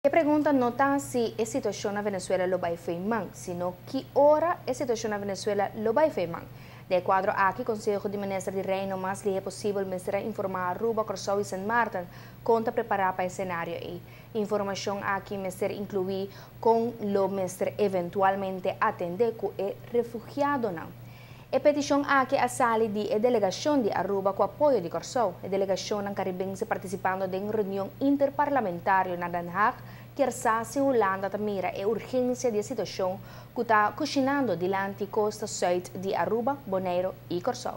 E pregunta no ta si e situacion na Venezuela lo bay fo'i man, sino ki ora e situacion na Venezuela lo bay fo'i man. Den e cuadro aki, Conseho di Minister di Reino mas lihe posibel mester a informa Aruba, Corsou y Sint Maarten con ta prepara pa e scenario ey. Informacion aki mester inclui con lo mester eventualmente atende cu e refugiadonan. E peticion aki a sali di e delegacion di Aruba cu apoyo di Corsou. E delegacionnan Caribense participando den reunion interparlamentario na Den Haag kier sa si Hulanda ta mira e urgencia di e situacion cu ta cushinando dilanti costa zuid di Aruba, Boneiro y Corsou.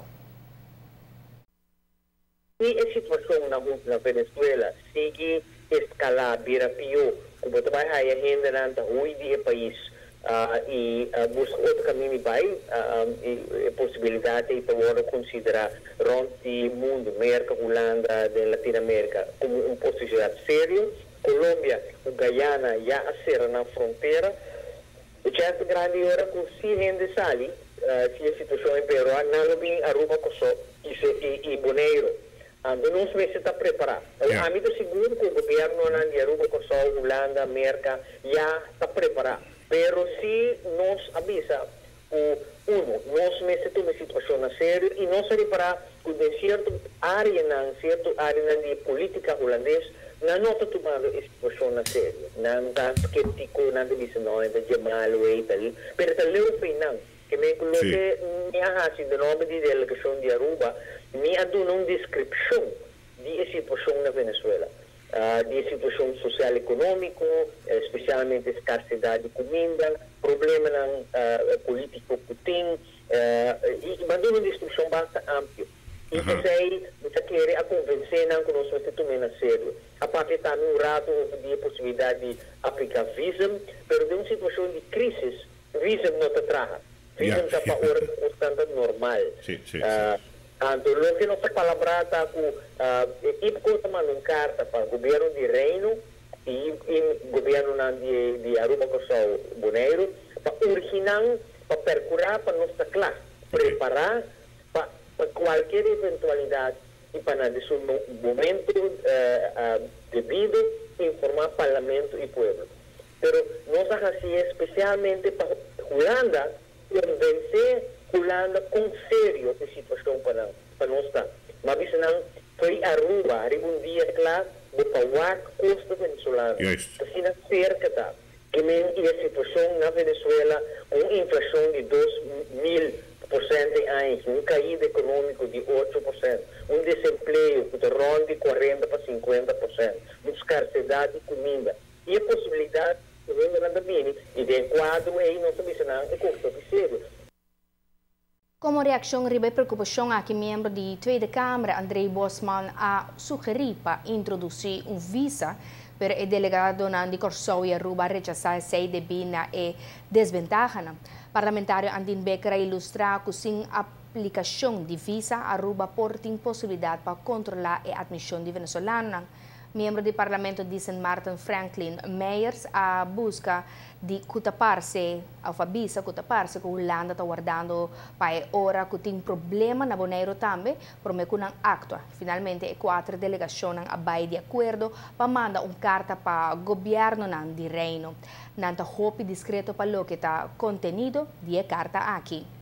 Si e situacion na Venezuela sigui escala bira pio, cu bo ta bay haya hendenan ta huy di e pais y busca otro camino bay, e posibilidad ey ta wordo considera rond di mundo, Merca, Hulanda, den Latinoamerica, como un posibilidad serio. Colombia, Guyana ya a cera nan frontera. E chance grandi ora cu si hende sali, si e situacion empeora, nan lo bin Aruba, Corsou y Boneiro. Anto nos mester ta prepara. Ami ta sigur cu gobiernonan di Aruba, Corsou, Hulanda, Merca ya ta prepara. Pero si nos a bisa cu uno, nos mester tuma e situacion na serio y nos a ripara cu den cierto areanan di politica Hulandes, nan no ta tumando e situacion na serio. Nan ta skeptico, nan ta bisa no, ta malo y tal. Pero ta leu fo'i nan. Kiermen cu loke mi a hasi den nomber di delegacion di Aruba, mi a duna un descripcion di e situacion na Venezuela. Di situacion social economico, especialmente escasedad di cuminda, problemanan politico cu tin, y m'a duna un descripcion basta amplio. Y esey, mi ta kere a convence nan cu nos mester tuma na serio. Aparte tambe un rato di posibilidad di aplica visum, pero den un situacion di crisis, visum no ta traha. Visum ta pa ora constante normal. Si, si, si. Anto, loke nos a palabra ta cu IPKO ta manda un carta pa gobierno di Reino y gobierno di Aruba, Corsou, Boneiro, pa urgi nan, pa percura pa nos ta cla, prepara pa cualkier eventualidad y pa na su momento debido informa Parlamento y pueblo. Pero nos a haci especialmente pa Hulanda, convence Hulanda con serio e situacion pa nos ta. M'a bisa nan fo'i Aruba, ariba un dia cla, bo ta wak costa Venezolano. Asina cerca ta. Kiermen e situacion na Venezuela, cu inflacion di 2000% aña, un caida economico di 8%, un desempleo cu ta rond di 40 pa 50%, un escasedad di cuminda. Y e posibilidad cu hende ta bini, y den cuadro ey nos a bisa nan e cos ta serio. Como reaccion riba e preocupacion aki, miembro di Tweede Kamer, André Bosman, a sugeri pa introduci un visa, pero e delegadonan di Corsou y Aruba a rechasa esey debi na e desbentaha. Parlamentario Andin Bikker a ilustra cu sin aplicacion di visa, Aruba por tin posibilidad pa controla e admision di venezolano. Miembro di Parlamento di St. Martin Franklin Meyers a busca di cu ta parce, of a bisa cu ta parce cu Hulanda ta wardando pa e ora cu tin problema na Boneiro tambe, prome cu nan actua. Finalmente, e cuater delegacionnan a bay di acuerdo pa manda un carta pa gobiernonan di Reino. Nan ta hopi discreto pa loke ta contenido di e carta aki.